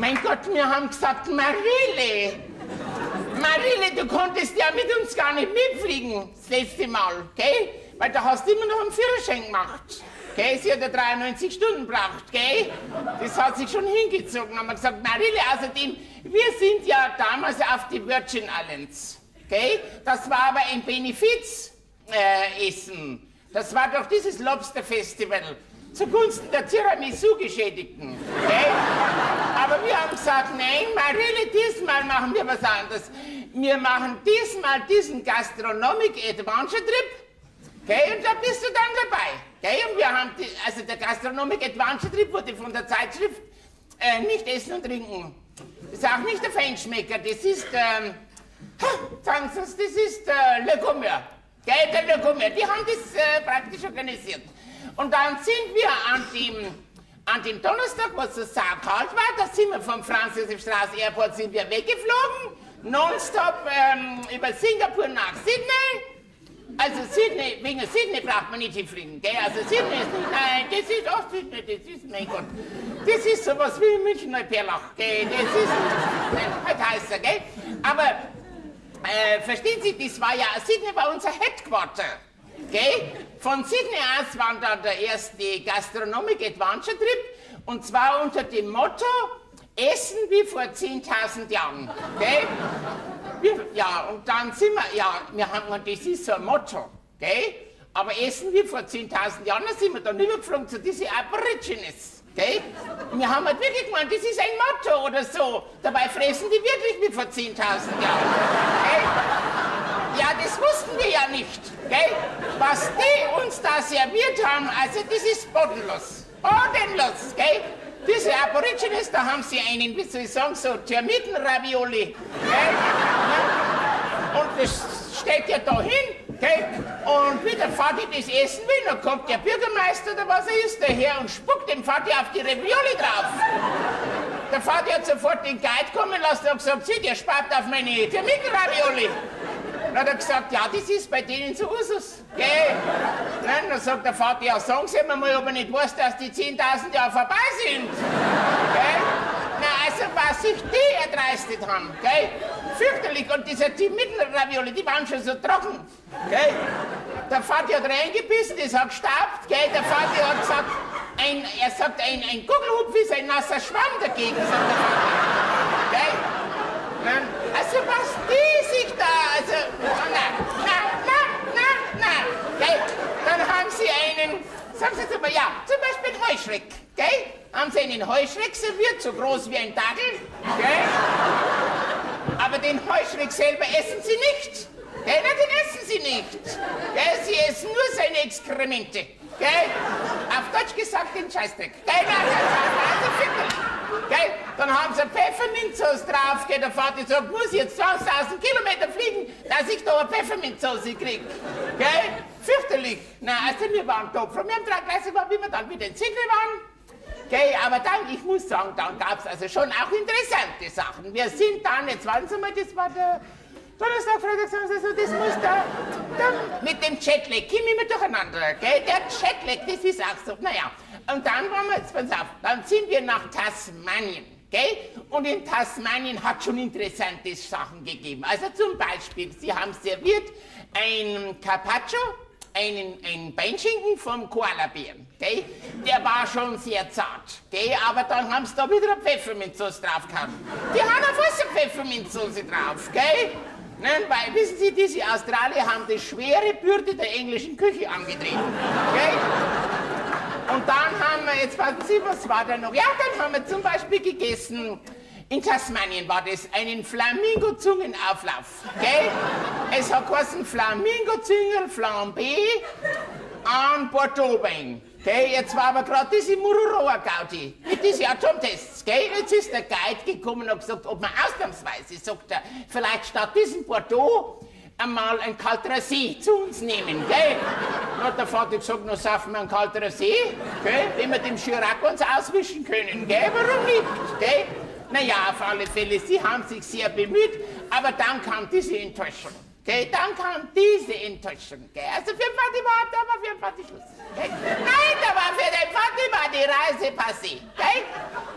Mein Gott, wir haben gesagt, Marile, Marile, du konntest ja mit uns gar nicht mitfliegen, das letzte Mal, gell? Weil da hast du immer noch einen Führerschein gemacht. Gell? Sie hat ja 93 Stunden gebraucht, gell? Das hat sich schon hingezogen. Haben wir gesagt, Marile, außerdem, wir sind ja damals auf die Virgin Islands, gell? Das war aber ein Benefiz-Essen. Das war doch dieses Lobster Festival zugunsten der Tiramisu-Geschädigten, gell? Aber wir haben gesagt, nein, Marile, diesmal machen wir was anderes. Wir machen diesmal diesen Gastronomic Adventure Trip, gell? Und da bist du dann dabei, gell? Und wir haben, die, also der Gastronomic Adventure Trip wurde von der Zeitschrift nicht Essen und Trinken. Das ist auch nicht der Feinschmecker, das ist, sagen Sie es, das ist Le Gourmet. Gell, der Le Gourmet, die haben das praktisch organisiert. Und dann sind wir an dem Donnerstag, wo es so saukalt war, da sind wir vom Franz Josef Strauß Airport sind wir weggeflogen, nonstop über Singapur nach Sydney. Also Sydney, wegen Sydney braucht man nicht hinfliegen, gell? Also Sydney ist nicht, nein, das ist auch Sydney, das ist, mein Gott, das ist sowas wie München Neuperlach, gell? Das ist, nein, halt heißer, gell? Aber, verstehen Sie, das war ja, Sydney war unser Headquarter, gell? Von Sydney aus war dann der erste Gastronomic Adventure Trip und zwar unter dem Motto, Essen wie vor 10.000 Jahren, gell? Wir, ja, und dann sind wir, ja, wir haben, und das ist so ein Motto, gell? Aber Essen wie vor 10.000 Jahren, da sind wir dann übergeflogen zu diesen Aborigines, gell? Und wir haben halt wirklich gemeint, das ist ein Motto oder so. Dabei fressen die wirklich wie vor 10.000 Jahren, gell? Ja, das wussten wir ja nicht, gell? Was die uns da serviert haben, also das ist bodenlos, bodenlos, gell? Diese Aborigines, da haben sie einen, wie soll ich sagen, so Termiten-Ravioli, gell? Und das steht ja da hin, gell? Und wie der Vati das essen will, dann kommt der Bürgermeister oder was er ist, daher und spuckt dem Vati auf die Ravioli drauf. Der Vati hat sofort den Guide kommen lassen und hat gesagt, sieh, der spart auf meine Termiten-Ravioli. Dann hat er gesagt, ja, das ist bei denen so Usus, gell? Nein, dann sagt der Vati, ja, sagen Sie mir mal, ob er nicht weiß, dass die 10.000 Jahre vorbei sind, gell? Na, also, was sich die erdreistet haben, gell? Fürchterlich. Und diese Termiten-Ravioli, die waren schon so trocken, gell? Der Vati hat reingebissen, das hat gestaubt, gell? Der Vati hat gesagt, er sagt, ein Gugelhupf ist ein nasser Schwamm dagegen, sagt der Vati, gell? Nein, also was die sich da, also, na, na, na, na, na, gell? Dann haben sie einen, sagen Sie jetzt mal, ja, zum Beispiel einen Heuschreck, gell? Haben sie einen Heuschreck serviert, so groß wie ein Dackel, gell? Aber den Heuschreck selber essen sie nicht, gell? Na, den essen sie nicht, gell? Sie essen nur seine Exkremente, gell? Auf Deutsch gesagt, den Scheißdreck, gell? Na, also fürchterlich, gell? Dann haben sie Pfefferminzsauce drauf, gell? Der Vati sagt, muss ich jetzt 20.000 Kilometer fliegen, dass ich da eine Pfefferminzsauce krieg, gell? Fürchterlich. Na, also wir waren top. Wir haben 33 gemacht, wie wir dann wieder in Sydney waren. Gell, aber dann, ich muss sagen, dann gab's also schon auch interessante Sachen. Wir sind dann, jetzt warten Sie mal, das war der Donnerstag, Freitag, Samstag, so, das muss der, der mit dem Jetlag, komm immer durcheinander, gell? Der Jetlag, das ist auch so, naja. Und dann waren wir, jetzt pass auf, dann sind wir nach Tasmanien, gell? Und in Tasmanien hat schon interessante Sachen gegeben. Also zum Beispiel, sie haben serviert ein Carpaccio, einen Beinschinken vom Koalabären, gell? Der war schon sehr zart, gell? Aber dann haben sie da wieder eine Pfefferminzsauce drauf gehabt. Die haben auf was eine Pfefferminzsauce drauf, gell? Nein, weil, wissen Sie, diese Australier haben die schwere Bürde der englischen Küche angetreten, gell? Und dann haben wir, jetzt warten Sie, was war da noch? Ja, dann haben wir zum Beispiel gegessen, in Tasmanien war das, einen Flamingo-Zungenauflauf, gell? Es hat geheißen Flamingo-Züngel Flambé an Bordeaux-Wein, gell? Jetzt war aber grad diese Mururoa-Gaudi mit diesen Atomtests, gell? Jetzt ist der Guide gekommen und hat gesagt, ob man ausnahmsweise, sagt er, vielleicht statt diesem Bordeaux einmal ein kalterer See zu uns nehmen, gell? Dann hat der Vater gesagt, na saufen wir einen kalterer See, gell? Wenn wir dem Chirac uns auswischen können, gell? Warum nicht, gell? Naja, auf alle Fälle, sie haben sich sehr bemüht, aber dann kam diese Enttäuschung. Gell, dann kam diese Enttäuschung. Gell. Also für den Vati war, da war für den Vati Schluss. Gell. Nein, da war für den Vati war die Reise passé. Gell.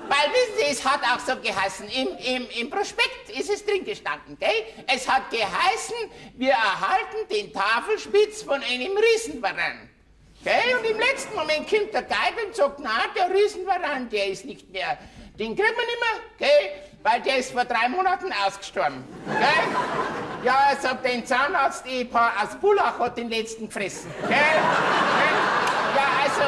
Weil, wissen Sie, es hat auch so geheißen, im Prospekt ist es drin gestanden. Gell. Es hat geheißen, wir erhalten den Tafelspitz von einem Riesenwaran. Gell. Und im letzten Moment kommt der Guide und sagt, na, der Riesenwaran, der ist nicht mehr, den kriegen wir nicht mehr, gell, weil der ist vor 3 Monaten ausgestorben. Gell? Ja, er sagt, den Zahnarzt-Ehepaar aus Pullach hat den letzten gefressen. Gell? Ja, also,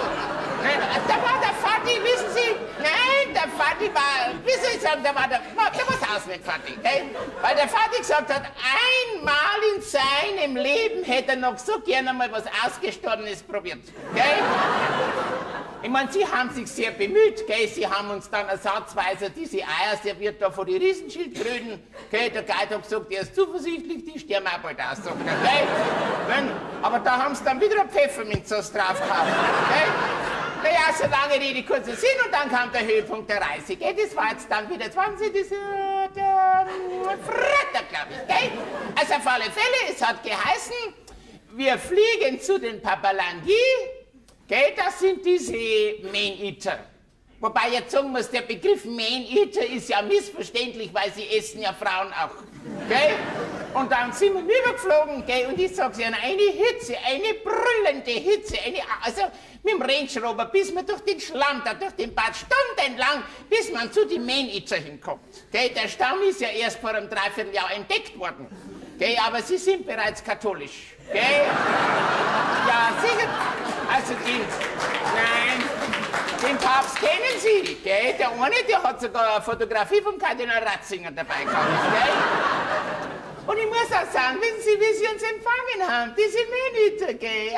nein, da war der Vati, wissen Sie, nein, der Vati war, wie soll ich sagen, da war was aus mit Vati, gell? Weil der Vati gesagt hat, einmal in seinem Leben hätte er noch so gerne mal was Ausgestorbenes probiert, gell? Ich meine, Sie haben sich sehr bemüht, gell? Sie haben uns dann ersatzweise diese Eier serviert da von den Riesenschildkröten, gell? Der Guide hat gesagt, er ist zuversichtlich, die sterben auch bald aus, sagt er, gell? Nein, aber da haben sie dann wieder eine Pfefferminzsauce drauf gehabt, gell? Naja, so lange Rede, kurzer Sinn, und dann kam der Höhepunkt der Reise, gell? Das war jetzt dann wieder 20, das, der Freitag, glaube ich, gell? Also auf alle Fälle, es hat geheißen, wir fliegen zu den Papalangi. Gell, das sind diese Man-Eater. Wobei ich jetzt sagen muss, der Begriff Man-Eater ist ja missverständlich, weil sie essen ja Frauen auch. Gell? Und dann sind wir rübergeflogen, gell, und ich sag's Ihnen, eine Hitze, eine brüllende Hitze, eine, also mit dem Range Rover, bis man durch den Schlamm, da durch den Bad, stundenlang, bis man zu den Man-Eater hinkommt. Gell, der Stamm ist ja erst vor einem Dreivierteljahr entdeckt worden. Gell, aber sie sind bereits katholisch. Gell? Ja, sicher. Also den, nein, den Papst kennen Sie, gell? Der eine, der hat sogar eine Fotografie vom Kardinal Ratzinger dabei gehabt, gell? Und ich muss auch sagen, wissen Sie, wie sie uns empfangen haben, diese Man-Eater, gell?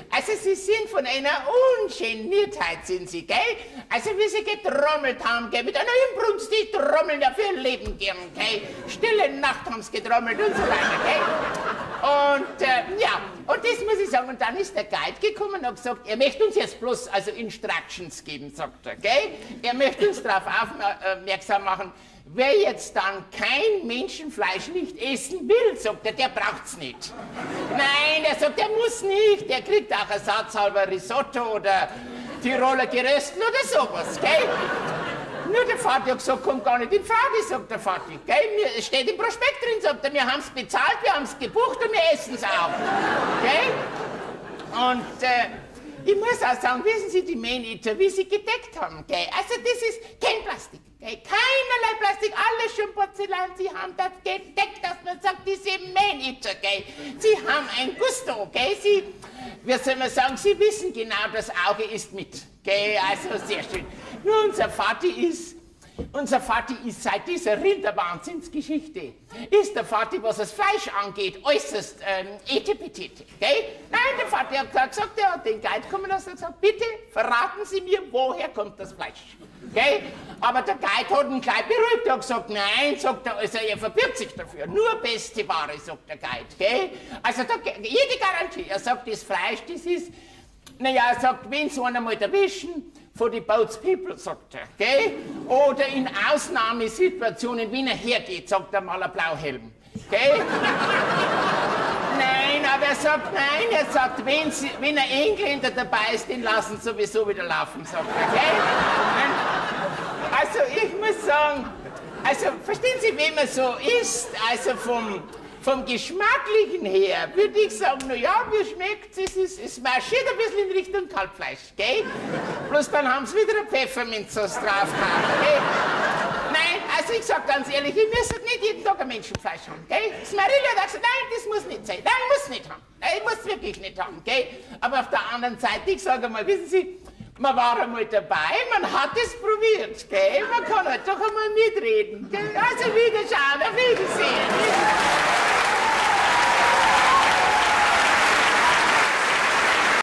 Also sie sind von einer Ungeniertheit, sind sie, gell? Also wie sie getrommelt haben, gell? Mit einer Inbrunst, die trommeln ja für ihr Leben gern, gell? Stille Nacht haben sie getrommelt und so weiter, gell? Und ja, und das muss ich sagen, und dann ist der Guide gekommen und hat gesagt, er möchte uns jetzt bloß also Instructions geben, sagt er, gell? Er möchte uns darauf aufmerksam machen, wer jetzt dann kein Menschenfleisch nicht essen will, sagt er, der braucht's nicht. Nein, er sagt, der muss nicht, der kriegt auch ersatzhalber Risotto oder Tiroler Gerösten oder sowas, gell? Nur der Vati hat gesagt, kommt gar nicht in Frage, sagt der Vati. Gell? Mir steht im Prospekt drin, sagt er, wir haben's bezahlt, wir haben's gebucht und wir essen's auch. Gell? Und ich muss auch sagen, wissen Sie, die Man-Eater, wie sie gedeckt haben, gell? Also das ist kein Plastik, gell? Keinerlei Plastik, alles schon Porzellan, sie haben das gedeckt, dass man sagt, diese Man-Eater, gell? Sie haben ein Gusto, gell? Sie, wie soll man sagen, sie wissen genau, das Auge ist mit, gell? Also sehr schön. Nur unser Vati ist seit dieser Rinderwahnsinnsgeschichte, ist der Vati, was das Fleisch angeht, äußerst etepetete, gell? Nein, der Vati hat gesagt, er hat den Guide kommen lassen und gesagt, bitte verraten Sie mir, woher kommt das Fleisch, gell? Aber der Guide hat ihn gleich beruhigt, er hat gesagt, nein, sagt er, also er verbirgt sich dafür, nur beste Ware, sagt der Guide, gell? Also da, jede Garantie, er sagt, das Fleisch, das ist, naja, er sagt, wenn sie einen einmal erwischen, for the boats people, sagt er, gell? Oder in Ausnahmesituationen, wenn er hergeht, sagt er mal ein Blauhelm, gell? Nein, aber er sagt, nein, er sagt, wenn ein Engländer dabei ist, den lassen sie sowieso wieder laufen, sagt er, gell? Nein. Also ich muss sagen, also verstehen Sie, wenn man so isst, also vom Geschmacklichen her würde ich sagen, na ja, mir schmeckt's, es marschiert ein bisschen in Richtung Kalbfleisch, gell? Bloß dann haben sie wieder eine Pfefferminzsauce drauf gehabt, gell? Nein, also ich sag ganz ehrlich, ich müsste nicht jeden Tag ein Menschenfleisch haben, gell? Das Marilli hat gesagt, nein, das muss nicht sein, nein, muss nicht haben, nein, ich muss wirklich nicht haben, gell? Aber auf der anderen Seite, ich sage einmal, wissen Sie, man war einmal dabei, man hat es probiert, gell? Man kann halt doch einmal mitreden, gell? Also Wiederschauen, auf Wiedersehen.